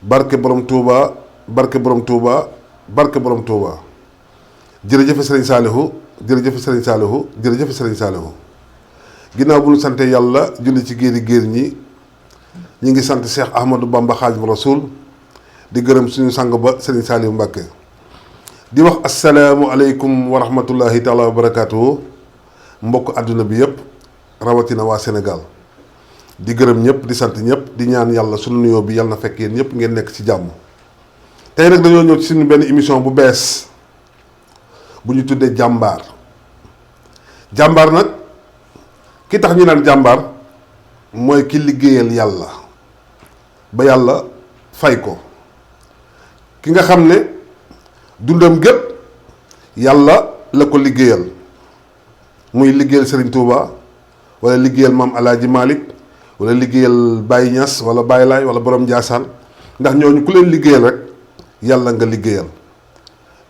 barke borom Touba barke borom Touba barke borom Touba jërëjëf Serigne Saliou jërëjëf Serigne Saliou jërëjëf Serigne Saliou ginnaaw bu ñu sante yàlla julli ci géeri géer ñi ñi ngi sant Cheikh Ahmadou Bamba Xaadimu Rasuul di gërëm suñu sang ba Serigne Saliou Mbacké di wax asalaamualeykum wa rahmatullahi taala wa barakaatuhu mbokk àdduna bi yëpp rawatina waa Sénégal di gërëm ñëpp di sant ñëpp di ñaan yàlla sunu nuyoo bi yàlla na fekk yéen ñëpp ngeen nekk ci jàmm. tey nag dañoo ñëw ci suñu benn émission bu bees bu ñu tuddee jàmbaar jàmbaar nag ki tax ñu naan jàmbaar mooy ki liggéeyal yàlla ba yàlla fay ko ki nga xam ne dundam gépp yàlla la ko liggéeyal muy liggéeyal Serigne Touba wala liggéeyal maam Alaaji Malick wala liggéeyal Baye Niass wala Baye Laay wala borom Ndiassane ndax ñooñu ku leen liggéeyal rek yàlla nga liggéeyal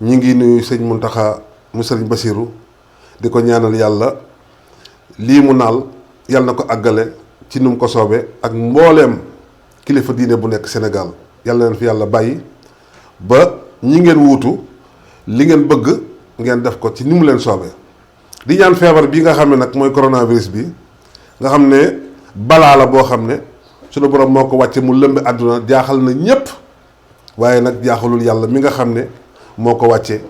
ñi ngi nuyu sëñ Muntaxa mu Sëriñ Basiru di ko ñaanal yàlla lii mu naal yàlla na ko àggale ci nu mu ko soobee ak mbooleem kilifa diine bu nekk Sénégal yàlla leen fi yàlla bàyyi ba ñi ngeen wuutu li ngeen bëgg ngeen def ko ci ni mu leen soobee di ñaan feebar bi nga xam ne nag mooy coronavirus bi nga xam ne balaa la boo xam ne sunu borom moo ko wàcce mu lëmbi àdduna jaaxal na ñépp waaye nag jaaxalul yàlla mi nga xam ne moo ko wàcce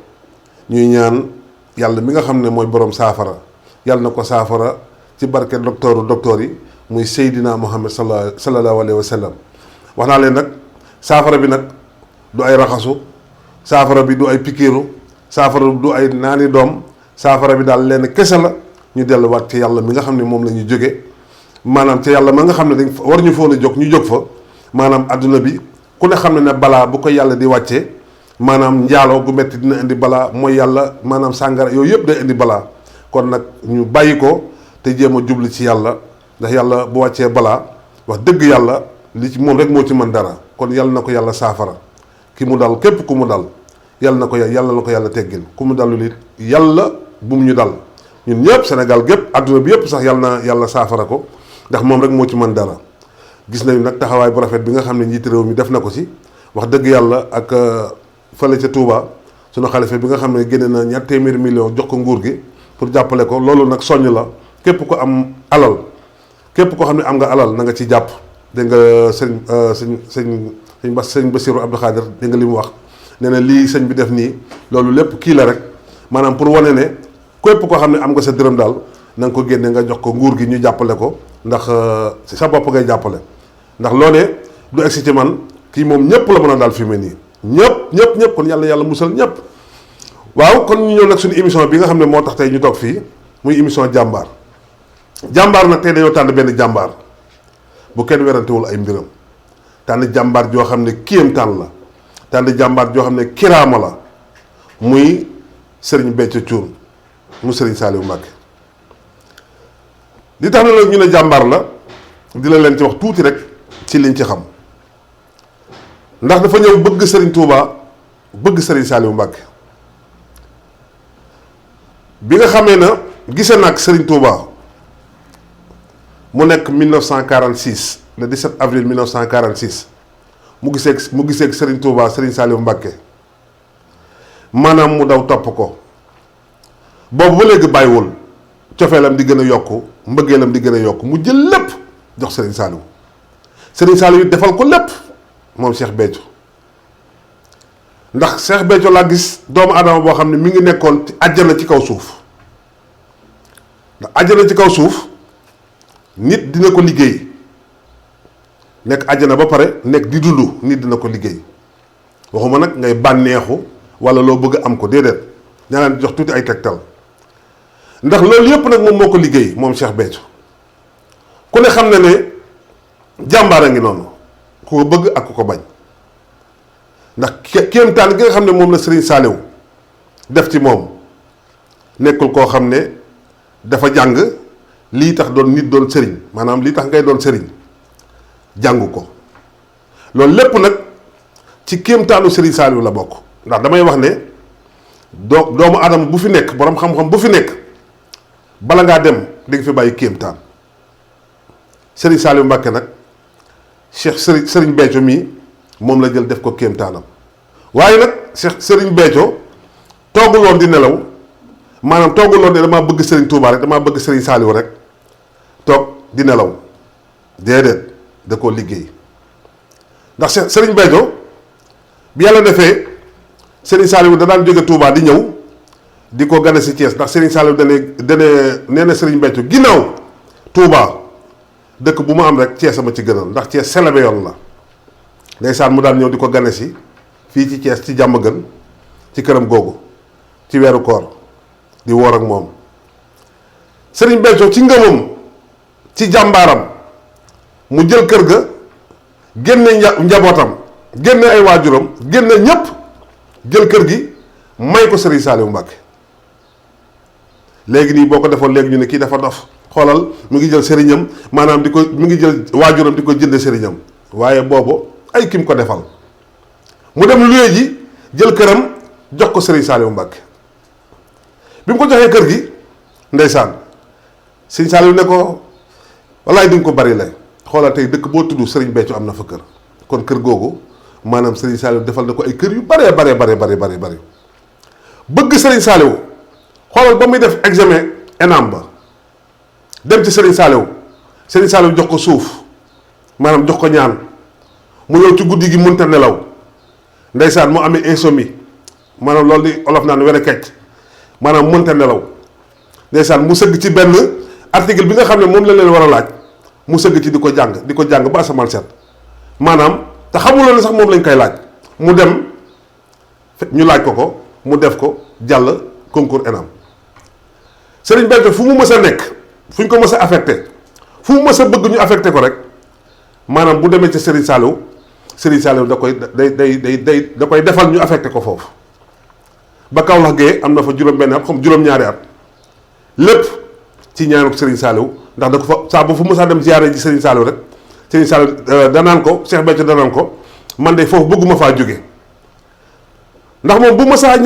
ñuy ñaan yàlla mi nga xam ne mooy borom saafara yàlla na ko saafara ci barke docteur yi muy Seydina Muhammad sallallahu alayhi wa sallam wax naa leen nag saafara bi nag du ay raxasu saafara bi du ay pikiiru saafara bi du ay naani doom saafara bi daal leen kese la ñu delluwaat ci yàlla mi nga xam ne moom la ñu jóge maanaam ci yàlla ma nga xam ne dañ war ñu foon a jóg ñu jóg fa maanaam adduna bi ku ne xam ne balaa bu ko yàlla di wàccee maanaam njaaloo gu metti dina indi balaa mooy yàlla maanaam sàngara yooyu yëpp day indi balaa kon nag ñu bàyyi ko te jéem a jubli ci yàlla ndax yàlla bu wàccee balaa wax dëgg yàlla li ci moom rek moo ci mën dara kon yàlla na ko yàlla saafara ki mu dal képp ku mu dal yàlla na ko yàlla teggil ku mu dalul it yàlla bu mu ñu dal ñun ñëpp Sénégal gépp adduna bi yëpp sax yàlla na yàlla saafara ko ndax moom rek moo ci mën dara gis nañu nag taxawaay bu rafet bi nga xam ne njiiti réew mi def na ko ci wax dëgg yàlla ak fële ca Touba sunu xalifa bi nga xam ne génne na 200 millions jox ko nguur gi pour jàppale ko loolu nag soññ la képp ko am alal képp koo xam ne am nga alal na nga ci jàpp dégg nga sëñ Bassirou Abdou Khadir dégg nga li mu wax nee na lii sëñ bi def nii loolu lépp kii la rek maanaam pour wane ne képp koo xam ne am nga sa dërëm daal na nga ko génne nga jox ko nguur gi ñu jàppale ko ndax sa bopp ngay jàppale ndax loolee du egsi ci man kii moom ñëpp la mën a daal fi mu nii ñëpp kon yàlla musal ñëpp. waaw kon ñu ñëw nag suñu émission bi nga xam ne moo tax tey ñu toog fii muy émission jàmbaar jàmbaar nag tey dañoo tànn benn jàmbaar bu kenn werantewul ay mbiram tànn jàmbaar joo xam ne kéemtaan la tànn jàmbaar joo xam ne kiraama la muy Serigne Béthio Thioune mu Serigne Saliou Mbacké li tax na nag ñu ne jàmbaar la di la leen ci wax tuuti rek ci liñ ci xam ndax dafa ñëw bëgg Serigne Touba bëgg Serigne Saliou Mbacké bi nga xamee na gise nag Serigne Touba mu nekk 1946 le 17 avril 1946 mu gisee Serigne Touba Serigne Saliou Mbacké maanaam mu daw topp ko boobu ba léegi bàyyiwul cofeelam di gën a yokku mbëggeelam di gën a yokku mu jël lépp jox Serigne Saliou it defal ko lépp moom Cheikh Béthio ndax Cheikh Béthio laa gis doomu aadama boo xam ne mi ngi nekkoon ci àjjana ci kaw suuf ndax àjjana ci kaw suuf nit dina ko liggéey nekk àjjana ba pare nekk di dund nit dina ko liggéey waxuma nag ngay bànneexu wala loo bëgg am ko déedéet ñaanaan jox tuuti ay tegtal ndax loolu yépp nag moom moo ko liggéey moom Cheikh Béthio ku ne xam ne ne jàmbaar a ngi noonu ku ko bëgg ak ku ko bañ ndax kéemtaan gi nga xam ne moom la Serigne Saliou def ci moom nekkul koo xam ne dafa jàng lii tax doon nit doon sëriñ maanaam lii tax ngay doon sëriñ jàngu ko loolu lépp nag ci kéemtaanu Serigne Saliou la bokk ndax damay wax ne doomu aadama bu fi nekk borom xam-xam bu fi nekk bala ngaa dem di nga fi bàyyi kéemtaan Serigne Saliou Mbacké nag Serigne Béthio mii moom la jël def ko kéemtaanam. waaye nag Serigne Béthio toogul woon di nelaw maanaam toogul woon ne damaa bëgg Serigne Touba rek damaa bëgg Serigne Saliou rek toog di nelaw déedéet da koo liggéey ndax Serigne Béthio bi yàlla defee Serigne Saliou da daan jóge Touba di ñëw di ko gane si Thiès ndax Serigne Saliou nee na Serigne Béthio ginnaaw Touba dëkk bu ma am rek Thiès sama ci gënal ndax Thiès selebe yoon la ndeysaan mu daan ñëw di ko gane si fii ci Thiès ci jàmm gën ci këram googu ci weeru koor di woor ak moom Serigne Béthio ci ngëmam ci jàmbaaram mu jël kër ga génne njabootam génne ay waajuram génne ñépp jël kër gi may ko Serigne Saliou Mbacké léegi nii boo ko defoon léegi ñu ne kii dafa dof xoolal mu ngi jël sëriñam maanaam mu ngi jël waajuram di ko jënd sëriñam waaye boobu ay kim ko defal mu dem luye ji jël këram jox ko Serigne Saliou Mbacké bi mu ko joxee kër gi ndeysaan Serigne Saliou ne ko wallaay di nga ko bari lay xoolal tey dëkk boo tudd Serigne Béthio am na fa kër kon kër googu maanaam Serigne Saliou defal na ko ay kër yu bare bëgg Serigne Saliou xoolal ba muy def examen ENAM ba dem ci Serigne Saliou jox ko suuf maanaam jox ko ñaan mu ñëw ci guddi gi mënta nelaw ndeysaan mu amee insomnie maanaam loolu di olof naan were kecc maanaam mënta nelaw ndeysaan mu sëgg ci benn article bi nga xam ne moom la leen war a laaj mu sëgg ci di ko jàng ba asamaan set maanaam te xamuloo ne sax moom lañ koy laaj mu dem ñu laaj ko mu def ko jàll concours ENAM Serigne Béthio fu mu mës a nekk fu ñu ko mës a affecté fu mu mës a bëgg ñu affecté ko rek maanaam bu demee ci Serigne Saliou da koy da koy defal ñu affecté ko foofu ba Kaolack gee am na fa juróom-benn at comme juróom-ñaari at lépp ci ñaanu Serigne Saliou ndax da ko fa saa bu fu mës a dem ziyaare ji Serigne Saliou rek Serigne Saliou danaan ko Cheikh Béthio danaan ko man de foofu bëgguma faa jóge ndax moom bu ma saa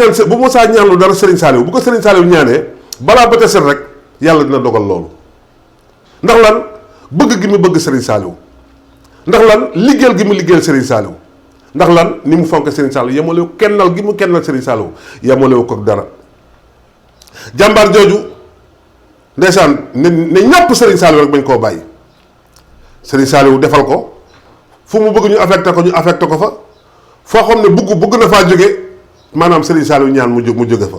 ñaan lu dara Serigne Saliou bu ko Serigne Saliou ñaanee balaa ba set rek yàlla dina dogal loolu ndax lan bëgg gi mu bëgg Serigne Saliou ndax lan liggéeyal gi mu liggéeyal Serigne Saliou ndax lan ni mu fonk Serigne Saliou yemalewu kennal gi mu kennal Serigne Saliou yemalewu ko dara jàmbaar jooju ndeysaan ne ñàpp Serigne Saliou rek bañ koo bàyyi Serigne Saliou defal ko fu mu bëgg ñu affecté ko fa foo xam ne bëgg na faa jóge maanaam Serigne Saliou ñaan mu jóge fa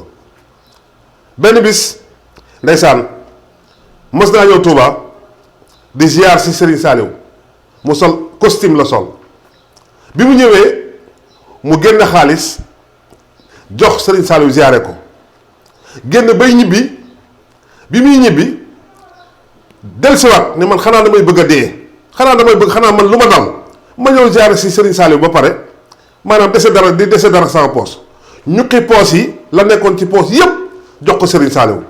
benn bis ndeysaan mës naa ñëw Touba di ziar si Serigne Saliou mu sol costume la sol bi mu ñëwee mu génn xaalis jox Serigne Saliou ziare ko génn bay ñibbi bi muy ñibbi dellusiwaat ne man xanaa damay bëgg a dee xanaa man lu ma dal ma ñëw ziare si Serigne Saliou ba pare maanaam dese dara sama poos ñuqi poos yi la nekkoon ci poos yépp jox ko Serigne Saliou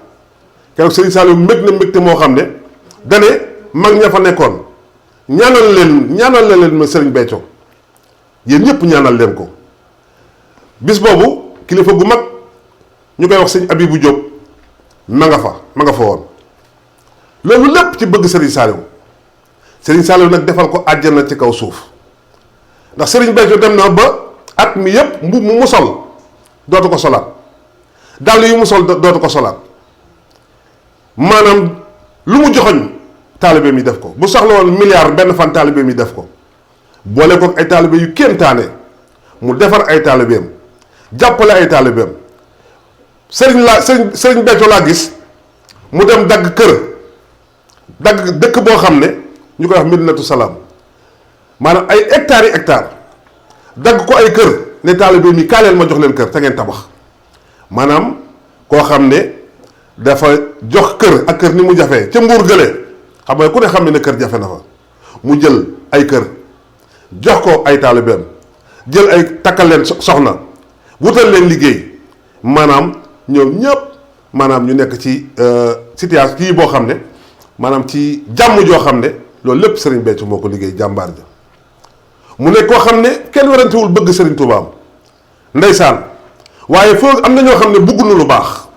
keroog Serigne Saliou mbégte moo xam ne dane mag ña fa nekkoon ñaanal leen ma Serigne Béthio yéen ñëpp ñaanal leen ko bis boobu kilifa gu mag ñu koy wax sëñ Abibou Diop ma nga fa woon loolu lépp ci bëgg Serigne Saliou nag defal ko àjjana ci kaw suuf ndax Serigne Béthio dem na ba at mi yépp mbubb mu sol dootu ko solaat dàll yu mu sol dootu ko solaat maanaam lu mu joxoñ taalibe mi def ko bu soxla woon milliard benn fan taalibe mi def ko boole ko ay taalibe yu kéemtaane mu defar ay taalibeem jàppale ay taalibeem Serigne Béthio laa gis mu dem dagg dëkk boo xam ne ñu koy wax Medinatu Salaam maanaam ay hectares dagg ko ay kër ne taalibe mi kaaleel ma jox leen kër te ngeen tabax maanaam koo xam ne dafa jox kër ak kër ni mu jafee ca Mbuur gële xam nga ku ne xam ne kër jafe na fa mu jël ay kër jox ko ay taalibeem jël ay takkal leen soxna wutal leen liggéey maanaam ñoom ñëpp maanaam ñu nekk ci situation kii boo xam ne maanaam ci jàmm joo xam ne loolu lépp Serigne Béthio moo ko liggéey jàmbaar ja mu nekk koo xam ne kenn werantewul bëgg Serigne Touba ndeysaan waaye foo am na ñoo xam ne bëgguñu lu baax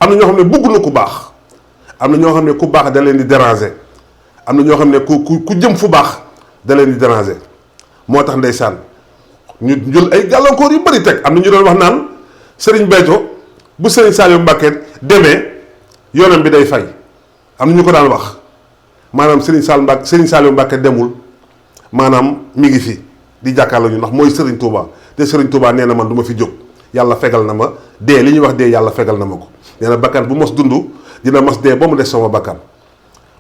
am na ñoo xam ne bëgguñu ku baax am na ñoo xam ne ku baax da leen di déranger am na ñoo xam ne ku jëm fu baax da leen di déranger moo tax ndeysaan ñu jël ay gàllankoor yu bëri teg am na ñu doon wax naan Serigne Béthio bu Serigne Saliou Mbacké demee yoonam bi day fay am na ñu ko daan wax maanaam Serigne Saliou Mbacké demul maanaam mi ngi fi di jàkkaarloo ñu ndax mooy Serigne Touba te Serigne Touba nee na man du ma fi jóg yàlla fegal na ma dee li ñuy wax dee yàlla fegal na ma ko nee na bakkan bu mos dund dina mos dee ba mu des sama bakkan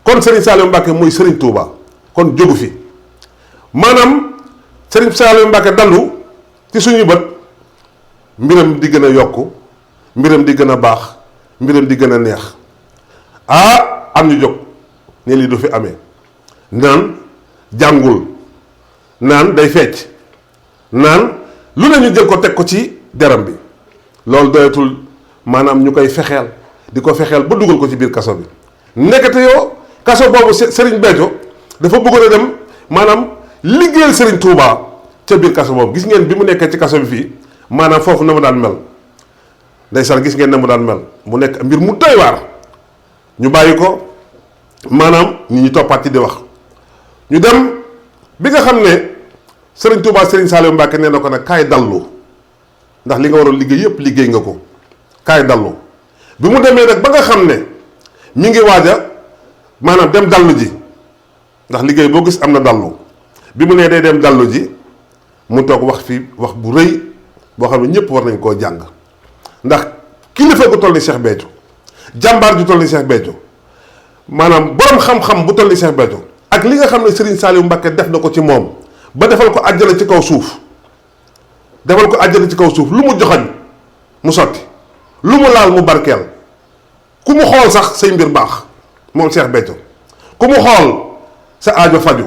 kon Serigne Saliou Mbacké mooy Serigne Touba kon jógu fi maanaam Serigne Saliou Mbacké dallu ci suñu bët mbiram di gën a yokku mbiram di gën a baax mbiram di gën a neex am ñu jóg ne lii du fi amee naan jàngul naan day fecc naan lu ne ñu jël ko teg ko ci deram bi loolu doyatul maanaam ñu koy fexeel di ko fexeel ba dugal ko ci biir kaso bi nekkate yoo kaso boobu Serigne Béthio dafa bëggoon a dem maanaam liggéeyal Serigne Touba ca biir kaso boobu gis ngeen bi mu nekkee ci kaso bi fii maanaam foofu na mu daan mel ndeysaan gis ngeen na mu daan mel mu nekk mbir mu doy waar ñu bàyyi ko maanaam nit ñi toppaat ci di wax ñu dem bi nga xam ne Serigne Touba Serigne Saliou Mbacké nee na ko nag kaay dallu ndax li nga waroon liggéey yëpp liggéey nga ko kaay dallu bi mu demee nag ba nga xam ne mi ngi waaja maanaam dem dallu ji ndax liggéey boo gis am na dallu bi mu nee day dem dallu ji mu toog wax fi wax bu rëy boo xam ne ñëpp war nañ koo jàng ndax kilifa gu toll ni Cheikh Béthio jàmbaar ju toll ni Cheikh Béthio maanaam borom xam-xam bu toll ni Cheikh Béthio ak li nga xam ne Serigne Saliou Mbacké def na ko ci moom ba defal ko àjjana ci kaw suuf defal ko àjjana ci kaw suuf lu mu joxañ mu sotti lu mu laal mu barkeel ku mu xool sax say mbir baax moom Cheikh Béthio ku mu xool sa aajo faju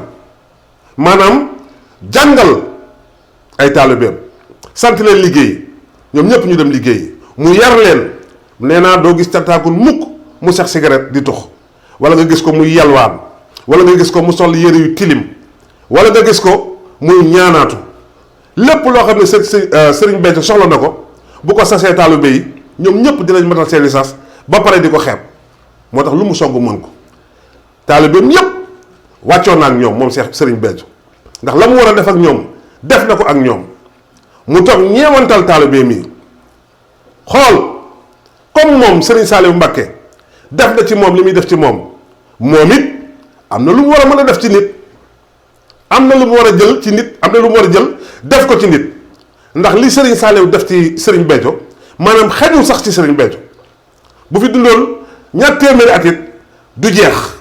maanaam jàngal ay taalibeem sant leen liggéey ñoom ñëpp ñu dem liggéey mu yar leen nee naa doo gis cantaakul mukk mu sex cigarette di tux wala nga gis ko muy yalwaan wala nga gis ko mu sol yére yu tilim wala nga gis ko muy ñaanaatu lépp loo xam ne Serigne Béthio soxla na ko bu ko sasee taalibe yi ñoom ñëpp dinañ matal seeni sas ba pare di ko xeeb moo tax lu mu song mën ko taalibeem yëpp wàccoon na ak ñoom moom Serigne Béthio ndax la mu war a def ak ñoom def na ko ak ñoom mu toog ñeewantal taalibeem yi xool comme moom Serigne Saliou Mbacké def na ci moom li muy def ci moom it am na lu mu war a mën a def ci nit am na lu mu war a jël ci nit am na lu mu war a jël def ko ci nit ndax li Serigne Saliou def ci Serigne Béthio maanaam xejul sax ci Serigne Béthio bu fi dundoon ñaar téeméeri at it du jeex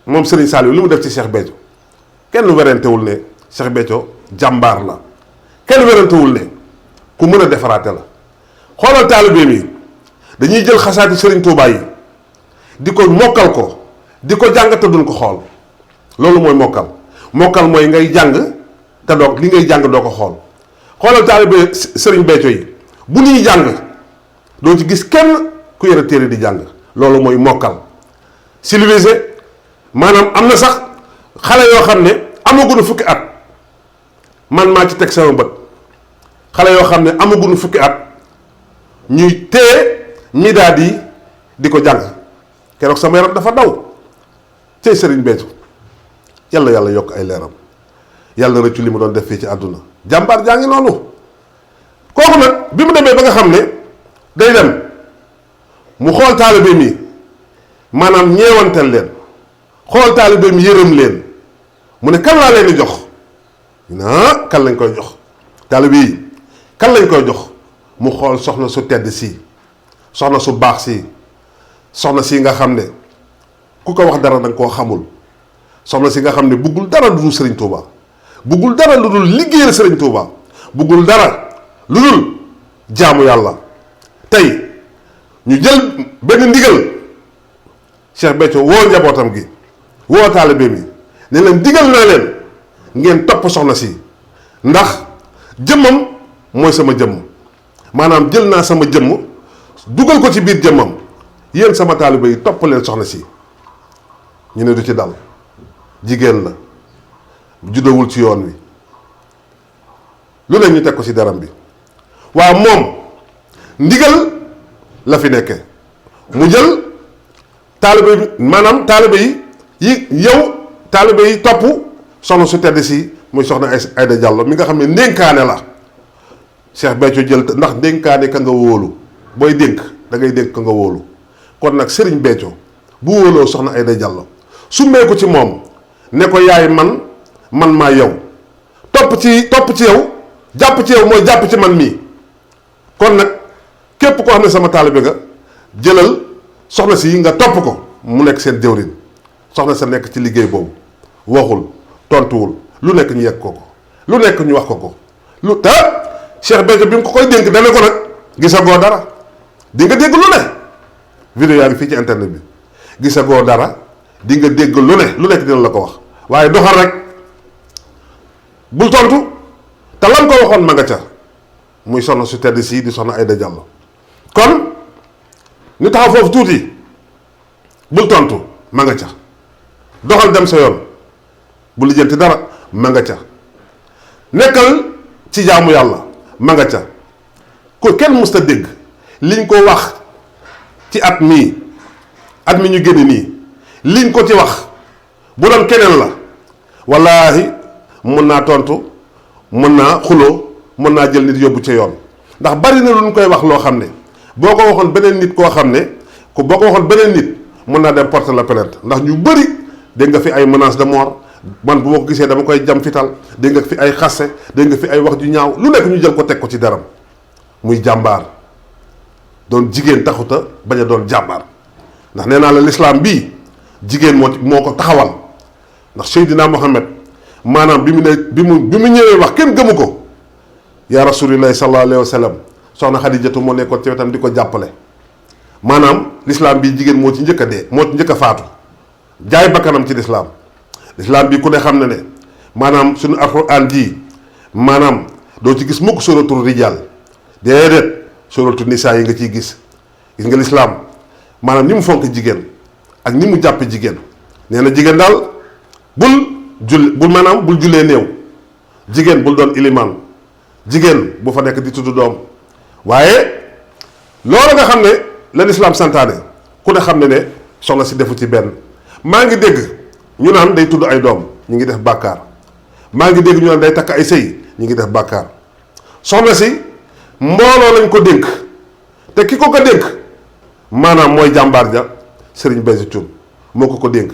moom Serigne Saliou li mu def ci Cheikh Béthio kenn werantewul ne Cheikh Béthio jàmbaar la kenn werantewul ne ku mën a defaraate la xoolal taalibeem yi dañuy jël xasaati Serigne Touba yi di ko mokkal ko di ko jàng te duñ ko xool loolu mooy mokkal mooy ngay jàng te doog li ngay jàng doo ko xool xoolal taalibe Serigne Béthio yi bu ñuy jàng doo ci gis kenn ku yore téere di jàng loolu mooy mokkal civilisé maanaam am na sax xale yoo xam ne amaguñu fukki at man maa ci teg sama bët xale yoo xam ne amaguñu fukki at ñuy téye midaad yi di ko jàng keroog sama yaram dafa daw cey Serigne Béthio yàlla yokk ay leeram yàlla rëccu li mu doon def fii ci àdduna jàmbaar jaa ngi noonu kooku nag bi mu demee ba nga xam ne day dem mu xool taalibe mi maanaam ñeewanteel leen xool taalibe mi yërëm leen mu ne kan laa leen di jox kan lañ koy jox taalibe yi kan lañ koy jox mu xool soxna su tedd si soxna su baax si soxna si nga xam ne ku ko wax dara danga koo xamul soxna si nga xam ne buggul dara lu dul Serigne Touba buggul dara lu dul liggéeyal Serigne Touba buggul dara lu dul jaamu yàlla tey ñu jël benn ndigal Cheikh Béthio woo njabootam gi woo taalibe mi ne leen digal naa leen ngeen topp soxna si ndax jëmmam mooy sama jëmm maanaam jël naa sama jëmm dugal ko ci biir jëmmam yéen sama taalibe yi topp leen soxna si ñu ne du ci dal jigéen la juddowul ci yoon wi lu ne ñu teg ko ci daram bi waaw moom ndigal la fi nekke mu jël taalibe bi maanaam taalibe yi yow taalibe yi topp soxna su tedd si muy soxna Aïda Diallo mi nga xam ne ndénkaane la Cheikh Béthio jël ndax dénkaane ka nga wóolu booy dénk da ngay dénk ka nga wóolu kon nag Serigne Béthio bu wóoloo soxna Aïda Diallo summee ko ci moom ne ko yaay man maa yow topp ci yow jàpp ci yow mooy jàpp ci man mii kon nag képp koo xam ne sama taalibe nga jëlal soxna si nga topp ko mu nekk seen jëwriñ soxna sa nekk ci liggéey boobu waxul tontuwul lu nekk ñu yegg ko lu nekk ñu wax ko lu te Cheikh Béthio bi mu ko koy dénk dana ko nag gisagoo dara di nga dégg lu ne vidéo yaa ngi fii ci internet bi gisagoo dara di nga dégg lu nekk dina la ko wax waaye doxal rek bul tontu te lan ko waxoon ma nga ca muy soxna su tedd si di soxna Aïda Diallo kon ñu taxaw foofu tuuti bul tontu ma nga ca doxal dem sa yoon bu lijjanti dara ma nga ca nekkal ci jaamu yàlla ma nga ca ko kenn musta dégg liñ ko wax ci at mi ñu génn nii liñ ko ci wax bu doon keneen la wallaahi mën naa tontu mën naa xuloo mën naa jël nit yóbbu ca yoon ndax bari na lu ñu koy wax loo xam ne boo ko waxoon beneen nit koo xam ne boo ko waxoon beneen nit mën naa dem porter la plainte ndax ñu bëri dégg nga fi ay menace de mort man bu ma ko gisee dama koy jam fital dégg nga fi ay xasse dégg nga fi ay wax ju ñaaw lu nekk ñu jël ko teg ko ci deram muy jàmbaar doon jigéen taxuta bañ a doon jàmbaar ndax nee naa la l'islam bii jigéen moo ko taxawal ndax Seydina Mohamed maanaam bi mu ñëwee wax kenn gëmu ko yaa rasulillahi sallallahu alayhi wa sallam soxna Xadijatu moo nekkoon ci wetam di ko jàppale maanaam l'islam bii jigéen moo ci njëkk a dee moo ci njëkk a faatu jaay bakkanam ci l'islam bi ku ne xam ne ne maanaam suñu alxuraan ji maanaam doo ci gis mukk suratul rijal déedéet suratul nisaa yi nga ciy gis nga l'islam maanaam ni mu fonk jigéen ak ni mu jàppe jigéen nee na jigéen daal bul jullee néew jigéen bul doon ilimaan jigéen bu fa nekk di tudd doom waaye loolu nga xam ne la l'islam santaane ku ne xam ne ne soxna si defu ci benn maa ngi dégg ñu naan day tudd ay doom ñu ngi def bàkkaar maa ngi dégg ñu naan day takk ay sëy ñu ngi def bàkkaar soxna si mbooloo lañ ko dénk te ki ko dénk maanaam mooy jàmbaar ja Serigne Béthio Thioune moo ko dénk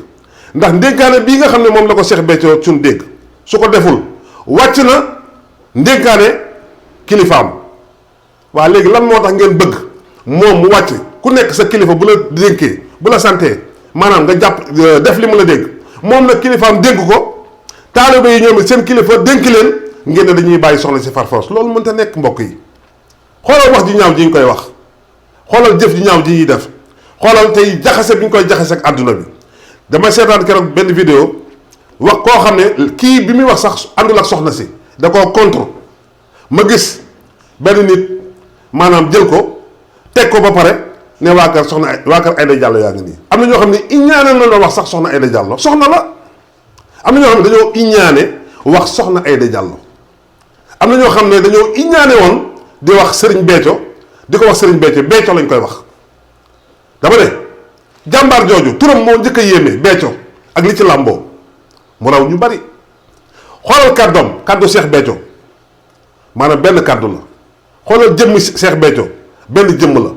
ndax ndénkaane bii nga xam ne moom la ko Cheikh Béthio Thioune dénk su ko deful wàcc na ndénkaane kilifaam waa léegi lan moo tax ngeen bëgg moom mu wàcc ku nekk sa kilifa bu la dénkee bu la santee maanaam nga jàpp def li mu la dénk moom nag kilifaam dénk ko taalibe yi ñoom seen kilifa dénk leen ngeen ne dañuy bàyyi soxna si farfos loolu mënta nekk mbokk yi xoolal wax ju ñaaw ji ñu koy wax xoolal jëf ju ñaaw ji ñuy def xoolal tey jaxase bi ñu koy jaxase ak àdduna bi dama seetaan keroog benn vidéo wax koo xam ne kii bi muy wax sax àndul ak soxna si da koo contre ma gis benn nit maanaam jël ko teg ko ba pare ne waa kër Aïda Diallo yaa ngi nii am na ñoo xam ne iñaane la wax sax soxna Aïda Diallo soxna la am na ñoo xam ne dañoo iñaane wax soxna Aïda Diallo am na ñoo xam ne dañoo iñaane woon di wax Serigne Béthio di ko wax Serigne Béthio lañ koy wax dama ne jàmbaar jooju turam moo njëkk a yéeme Béthio ak li ci làmboo mu raw ñu bari xoolal kàddu Cheikh Béthio maanaam benn kàddu la xoolal jëmmi Cheikh Béthio benn jëmm la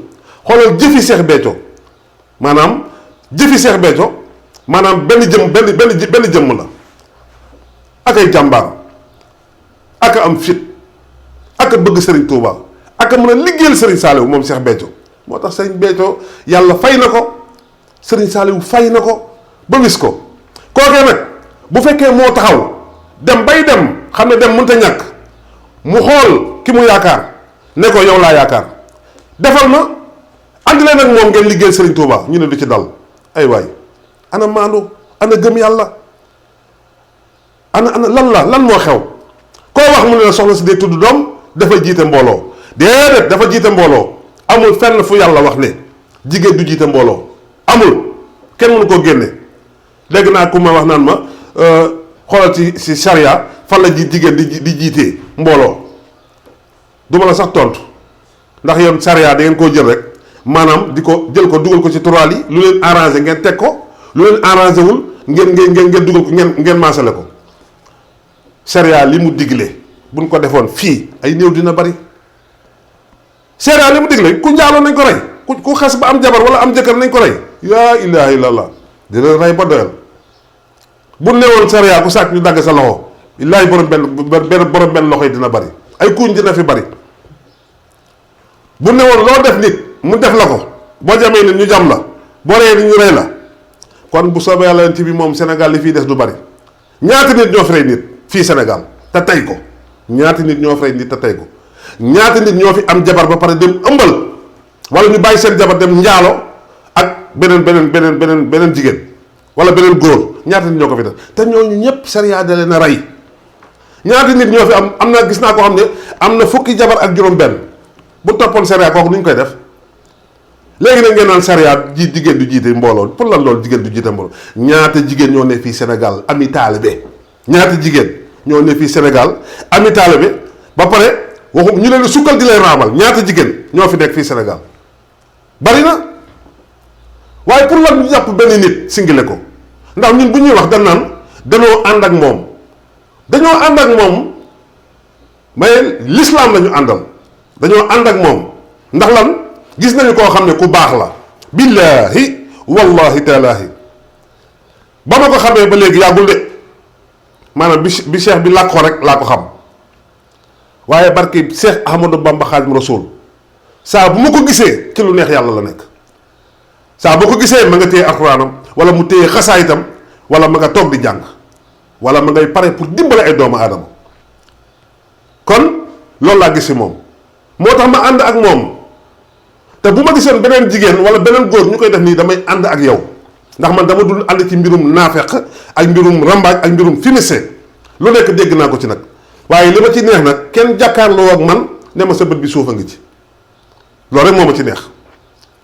xoolal jëfi Cheikh Béthio maanaam benn jëmm la ak ay jàmbaar ak am fit ak bëgg Serigne Touba ak mën a liggéeyal Serigne Saliou moom Cheikh Béthio moo tax Serigne Béthio yàlla fay na ko Serigne Saliou fay na ko ba wis ko kookee nag bu fekkee moo taxaw dem xam ne dem mënut a ñàkk mu xool ki mu yaakaar ne ko yow laa yaakaar defal ma andi leen ak moom ngeen liggéeyal Serigne Touba ñu ne du ci dal ay waay ana maandu ana gëm yàlla ana lan moo xew koo wax mu ne la soxna si day tudd doom dafa jiite mbooloo déedéet dafa jiite mbooloo amul fenn fu yàlla wax ne jigéen du jiite mbooloo amul kenn mënu koo génne dégg naa ku ma wax naan ma xoolal ci charia fan la jigéen di jiitee mbooloo duma la sax tontu ndax yoon charia da ngeen koo jël rek maanaam di ko jël ko dugal ko ci toral yi lu leen arrangé ngeen teg ko lu leen arrangé wul ngeen dugal ko ngeen maasale ko charia li mu digle buñ ko defoon fii ay néew dina bari sharia li mu digle ku njaaloo nañ ko rey ku xas ba am jabar wala am jëkkër nañ ko rey yaa ilaha illallah dina rey ba doyal bu newoon sharia ku sàcc ñu dagg sa loxo illaahi borom benn loxo yi dina bari ay kuuñ dina fi bari bu newoon loo def nit mu def la ko boo jamee nit ñu jam la boo reyee nit ñu rey la kon bu soobee yàlla leen ci bi moom Sénégal li fii des du bari ñaata nit ñoo fi rey nit fii Sénégal te tey ko ñaata nit ñoo fi rey nit te tey ko ñaata nit ñoo fi am jabar ba pare dem ëmbal wala ñu bàyyi seen jabar dem njaalo ak beneen jigéen wala beneen góor ñaata nit ñoo ko fi def te ñooñu ñëpp sariya da leen a rey ñaata nit ñoo fi am na gis naa ko xam ne am na fukki jabar ak juróom-benn bu toppoon sariya kooku nu ñu koy def léegi nag ngeen naan sariya jigéen du jiite mbooloo pour lan loolu jigéen du jiite mbooloo ñaata jigéen ñoo ne fii Sénégal ami taalibe ñaata jigéen ñoo ne fii Sénégal ami taalibe ba pare waxu ñu leen sukkal di leen raamal ñaata jigéen ñoo fi nekk fii Sénégal bari na waaye pour lan ñu jàpp benn nit singile ko ndax ñun bu ñuy wax dañ naan dañoo ànd ak moom dañoo ànd ak moom mais l'islam la ñu àndal dañoo ànd ak moom ndax lan gis nañu koo xam ne ku baax la billaahi wallahi taalaahi ba ma ko xamee ba léegi yàggul de maanaam bi cheikh bi làkk ko rek laa ko xam waaye barki Cheikh Ahmadou Bamba Xaadimu Rasuul saa bu ma ko gisee ci lu neex yàlla la nekk saa boo ko gisee ma nga téye alxuraanam wala mu téye xasaayitam wala ma nga toog di jàng wala ma ngay pare pour dimbale ay doomu aadama kon loolu laa gis si moom moo tax ma ànd ak moom te bu ma gisoon beneen jigéen wala beneen góor ñu koy def nii damay ànd ak yow ndax man dama dul ànd ci mbirum naafeq ak mbirum rambaaj ak mbirum finissé lu nekk dégg naa ko ci nag waaye li ma ci neex nag kenn jàkkaarloo ak man ne ma sa bët bi suuf a ngi ci loolu rek moo ma ci neex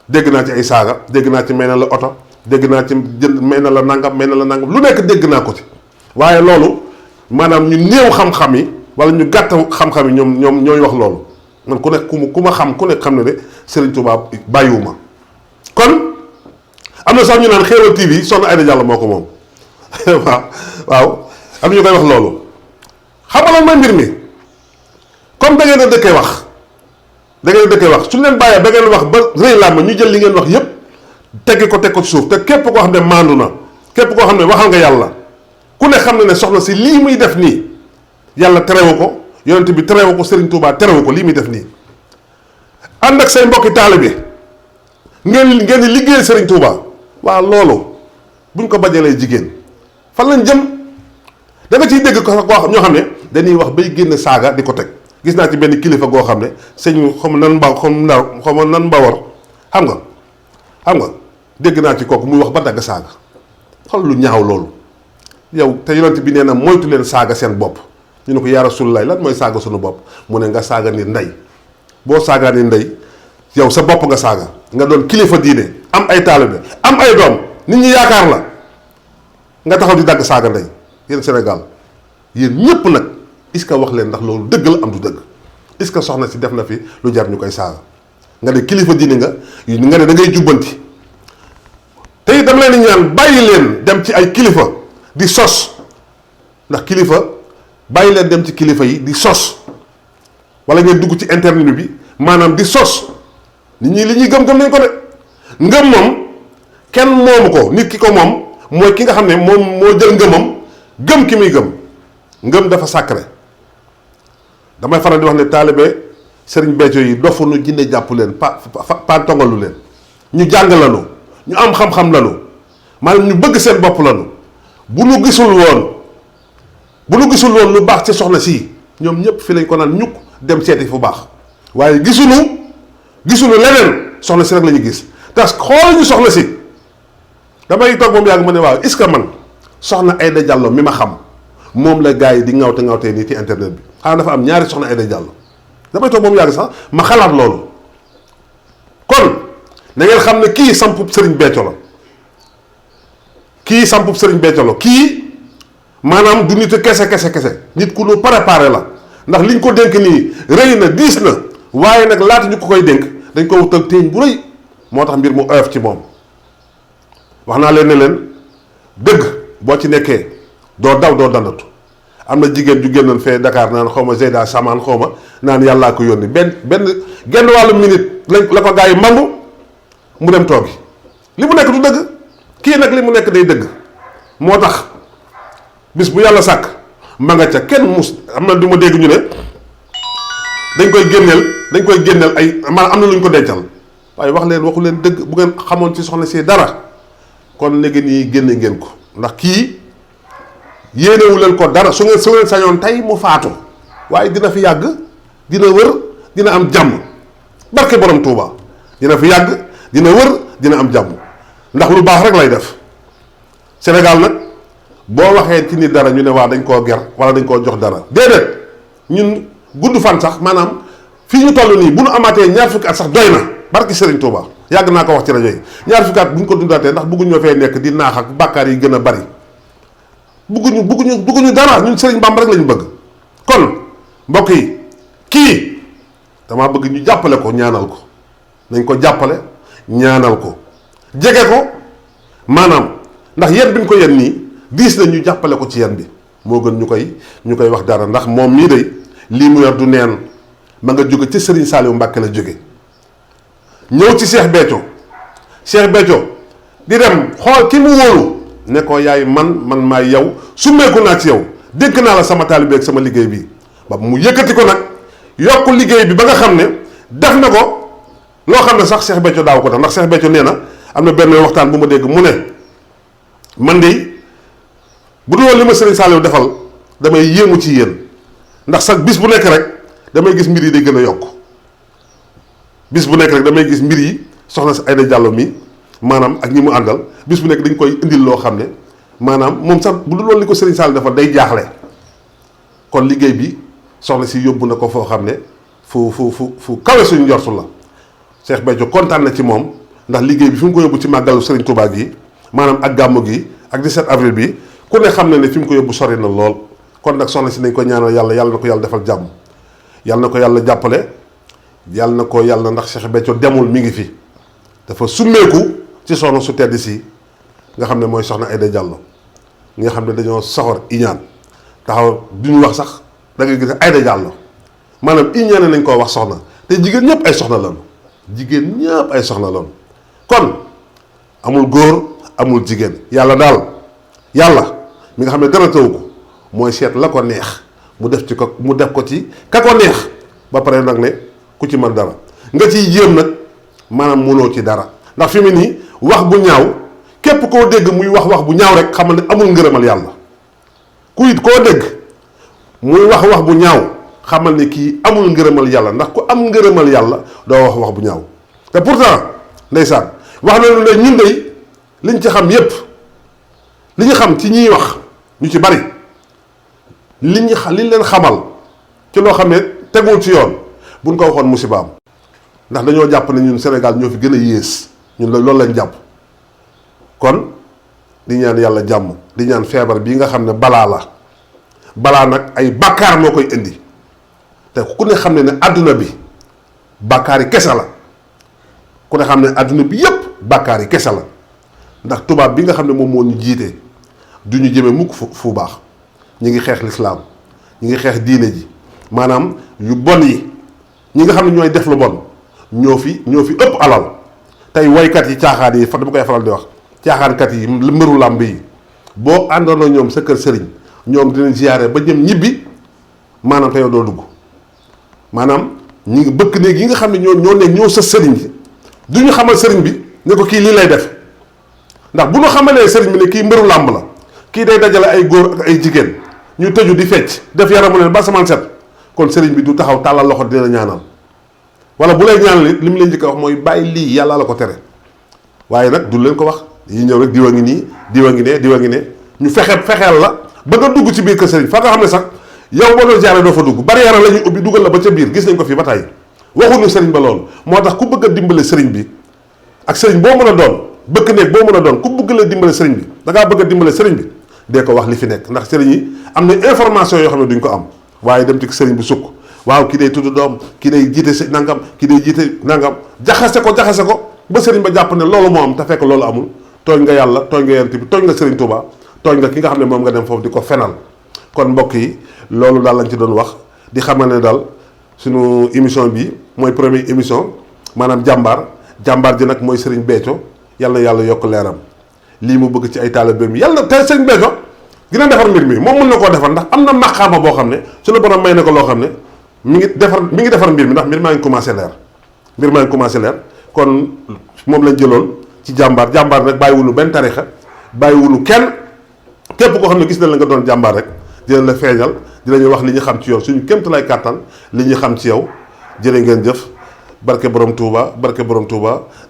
dégg naa ci ay saaga dégg naa ci may na la oto dégg naa ci jënd may na la nangam lu nekk dégg naa ko ci waaye loolu maanaam ñu néew xam-xam yi wala ñu gàtt xam-xam yi ñoom ñooy wax loolu man ku nekk ku ma xam ku nekk xam ne de Serigne Touba bàyyiwuma kon am na sax ñu naan Xéewal TV Soxna Aïda Diallo moo ko moom waaw am ñu koy wax loolu xam nga lan mooy mbir mi comme da ngeen a dëkkee wax suñu leen bàyyee ba ngeen wax ba rëy làmb ñu jël li ngeen wax yépp teg ko ci suuf te képp koo xam ne maandu na képp koo xam ne waxal nga yàlla ku ne xam ne soxna si lii muy def nii yàlla terewu ko yonent bi terewu ko Serigne Touba terewu ko lii muy def nii ànd ak say mbokki taalibe ngeen di liggéeyal Serigne Touba waaw loolu buñ ko bajalee jigéen fan lañ jëm da nga ciy dégg ko ñoo xam ne dañuy wax bay génn saaga di ko teg gis naa ci benn kilifa goo xam ne sëñ xam nan mbawar xam nga dégg naa ci kooku muy wax ba dagg saaga xool lu ñaaw loolu yow te yonent bi nee na moytu leen saaga seen bopp ñu ne ko yaa Rasulullaah lan mooy saaga suñu bopp mu ne nga saaga ni ndey boo saagaa ni ndey yow sa bopp nga saaga nga doon kilifa diine am ay taalibe am ay doom nit ñi yaakaar la nga taxaw di dagg saaga ndey yéen Sénégal yéen ñépp nag est-ce que wax leen ndax loolu dëgg la am du dëgg est-ce que soxna si def na fi lu jar ñu koy saaga nga ne kilifa diine nga ne da ngay jubbanti te it dama leen di ñaan bàyyi leen dem ci ay kilifa di sos ndax kilifa bàyyi leen dem ci kilifa yi di sos wala ngeen dugg ci internet bi maanaam di sos nit ñi li ñuy gëm nañ ko de ngëm moom kenn moomu ko nit ki ko moom mooy ki nga xam ne moom moo jël ngëmam gëm ki muy gëm ngëm dafa sacré damay faral di wax ne taalibe Serigne Béthio yi dofu nu jinne jàpp leen pa tongalu leen ñu jàng lanu ñu am xam-xam lanu maanaam ñu bëgg seen bopp lanu bu nu gisul woon lu baax ci soxna si ñoom ñëpp fi lañ ko naan ñukk dem seeti fu baax waaye gisuñu leneen soxna si rek la ñu gis te xool ñu soxna si damay toog moom yàgg ma ne waaw est-ce que man soxna Aïda Diallo mi ma xam moom la gars yi di ŋawtee nii ci internet bi xanaa dafa am ñaari soxna Aïda Diallo damay toog moom yàgg sax ma xalaat loolu kon na ngeen xam ne kii sampub Serigne Béthio la kii maanaam du nit kese nit ku nu préparé la ndax liñ ko dénk nii rëy na diis na waaye nag laata ñu ko koy dénk dañ ko wutal téeñ bu rëy moo tax mbir mu oyof ci moom wax naa leen ne leen dëgg boo ci nekkee doo daw doo dandatu am na jigéen ju génnoon fee Dakar naan xaw ma Zeyda Samaan xaw ma naan yàllaa ko yónni benn genn wàllu minute la ko gaa yi mambu mu dem toogi li mu nekk du dëgg. kii nag li mu nekk day dëgg moo tax bis bu yàlla sàkk ma nga ca kenn mus am na du ma dégg ñu ne dañ koy génneel ay maanaam am na lu ñu ko dencal waaye waxu leen dëgg bu ngeen xamoon ci soxna si dara kon léegi nii génne ngeen ko ndax kii yéenewu leen ko dara su ngeen sañoon tey mu faatu waaye dina fi yàgg dina wër dina am jàmm barke borom Touba dina fi yàgg dina wër dina am jàmm ndax lu baax rek lay def Sénégal nag boo waxee ci nit dara ñu ne waa dañ koo ger wala dañ koo jox dara déedéet ñun gudd fan sax maanaam fii ñu toll nii bu nu amaatee ñaar fukki at sax doy na barki Serigne Touba yàgg naa ko wax ci rajo yi ñaar fukki at bu ñu ko dundaatee ndax bëgguñu ñoo fee nekk di naax ak bàkkaar yi gën a bari bëgguñu dara ñun Serigne Bamba rek lañu bëgg. kon mbokk yi kii damaa bëgg ñu jàppale ko ñaanal ko nañ ko jàppale ñaanal ko jege ko maanaam ndax yen bi ñu ko yen nii diis na ñu jàppale ko ci yen bi moo gën ñu koy wax dara ndax moom mii day lii mu yor du neen ma nga jóge ci Serigne Saliou Mbacke la jóge ñëw ci Cheikh Béthio di dem xool ki mu wóolu ne ko yaay man maay yow summeeku naa ci yow dénk naa la sama taalibe ak sama liggéey bi ba mu yëkkati ko nag yokk liggéey bi ba nga xam ne def na ko loo xam ne sax Cheikh Béthio daaw ko def ndax Cheikh Béthio nee na am na benn waxtaan bu ma dégg mu ne man de bu dul woon li ma Serigne Saliou defal damay yéemu ci yéen ndax sax bis bu nekk rek damay gis mbir yi day gën a yokk bis bu nekk rek damay gis mbir yi soxna si Aïda Diallo mi maanaam ak ñi mu àndal bis bu nekk dañ koy indil loo xam ne maanaam moom sax bu dul woon li ko Serigne Saliou defal day jaaxle kon liggéey bi soxna si yóbbu na ko foo xam ne fu kawe suñu njortu la Cheikh Béthio kontaan na ci moom ndax liggéey bi fi mu ko yóbbu ci màggalu Serigne Touba gi maanaam ak gàmmu gi ak 17 avril bi ku ne xam ne fi mu ko yóbbu sori na lool kon nag soxna si nañ ko ñaanal yàlla na ko yàlla defal jàmm yàlla na ko yàlla jàppale yàlla na ko yàlla ndax Cheikh Béthio demul mi ngi fi dafa summeeku ci soxna su tedd si nga xam ne mooy soxna Aïda Diallo nga xam ne dañoo soxor iñaan taxaw duñu wax sax da ngay gis Aïda Diallo maanaam iñaane nañ koo wax soxna te jigéen ñëpp ay soxna lañu jigéen ñëpp ay soxna lañu kon amul góor amul jigéen yàlla daal yàlla mi nga xam ne dara taw ko mooy seet la ko neex mu def ko ci ka ko neex ba pare nag ne ku ci mën dara nga ciy jéem nag maanaam mënoo ci dara ndax fi mu nii wax bu ñaaw képp koo dégg muy wax bu ñaaw rek xamal ne amul ngërëmal yàlla koo dégg muy wax bu ñaaw xamal ne kii amul ngërëmal yàlla ndax ku am ngërëmal yàlla doo wax bu ñaaw te pourtant ndeysaan wax nañu ne ñun dey liñ ci xam yépp li ñu xam ci ñiy wax ñu ci bari liñ leen xamal ci loo xam ne tegul ci yoon buñ ko waxoon musibaam ndax dañoo jàpp ne ñun Sénégal ñoo fi gën a yées ñun loolu lañ jàpp kon di ñaan yàlla jàmm di ñaan feebar bii nga xam ne balaa nag ay bàkkaar moo koy indi te ku ne xam ne àdduna bi bàkkaar yi kese la ku ne xam ne àdduna bi yépp bàkkaar yi kese la ndax tubaab bi nga xam ne moom moo ñu jiite du ñu jëme mukk fu baax ñi ngi xeex lislaam ñi ngi xeex diine ji maanaam yu bon yi ñi nga xam ne ñooy def lu bon ñoo fi ëpp alal tey waykat yi caaxaan yi dama koy faral di wax caaxaankat yi mbëru làmb yi boo àndoon ak ñoom sa kër sëriñ ñoom dinañ ziyaare ba jëm ñibbi maanaam te yow doo dugg maanaam ñi ngi bëkk néeg yi nga xam ne ñoo sa sëriñ bi du ñu xamal sëriñ bi ne ko kii lii lay def ndax bu ñu xamalee sëriñ bi ne kii mbëru làmb la kii day dajale ay góor ak ay jigéen ñu tëju di fecc def yaramu leen ba samaan set kon sëriñ bi du taxaw tàllal loxo dina ñaanal wala bu lay ñaanal it li mu leen njëkk a wax mooy bàyyi lii yàlla la ko tere waaye nag du leen ko wax yi ñëw rek diwa ngi nii diwa ngi ne ñu fexeel la ba nga dugg ci biir kër sëriñ fa nga xam ne sax yow boo doon jaaree doo fa dugg bari yara la ñuy ubbi dugal la ba ca biir gis nañ ko fii ba tey waxuñu sëriñ ba loolu moo tax ku bëgg a dimbale sëriñ bi ak sëriñ boo mën a doon bëkk néeg boo mën a doon ku bëgg la dimbale sëriñ bi da ngaa bëgg a dimbale sëriñ bi dee ko wax li fi nekk ndax sëriñ yi am na information yoo xam ne duñ ko am waaye dem ci sëriñ bi sukk waaw kii day tudd doom kii day jiite nangam kii day jiite nangam jaxase ko ba sëriñ ba jàpp ne loolu moo am te fekk loolu amul tooñ nga yàlla tooñ nga yent bi tooñ nga sëriñ Touba tooñ nga ki nga xam ne moom nga dem foofu di ko fenal kon mbokk yi loolu daal lañ ci doon wax di xamal ne daal suñu émission bi mooy première émission maanaam jàmbaar ji nag mooy Serigne Béthio yàlla na yàlla yokk leeram lii mu bëgg ci ay taalibeem yàlla te Serigne Béthio dina defar mbir mi moom mën na koo defar ndax am na maqaama boo xam ne suñu borom may na ko loo xam ne mi ngi defar mbir mi ndax mbir maa ngi commencé leer kon moom lañ jëloon ci jàmbaar nag bàyyiwulu benn tarixa bàyyiwulu kenn képp koo xam ne gis na la nga doon jàmbaar rek dinañ la feeñal dinañu wax li ñu xam ci yow suñu kémtu lay kàttan li ñu xam ci yow jërë ngeen jëf barke borom Touba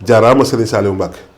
jaaraama Serigne Saliou Mbacke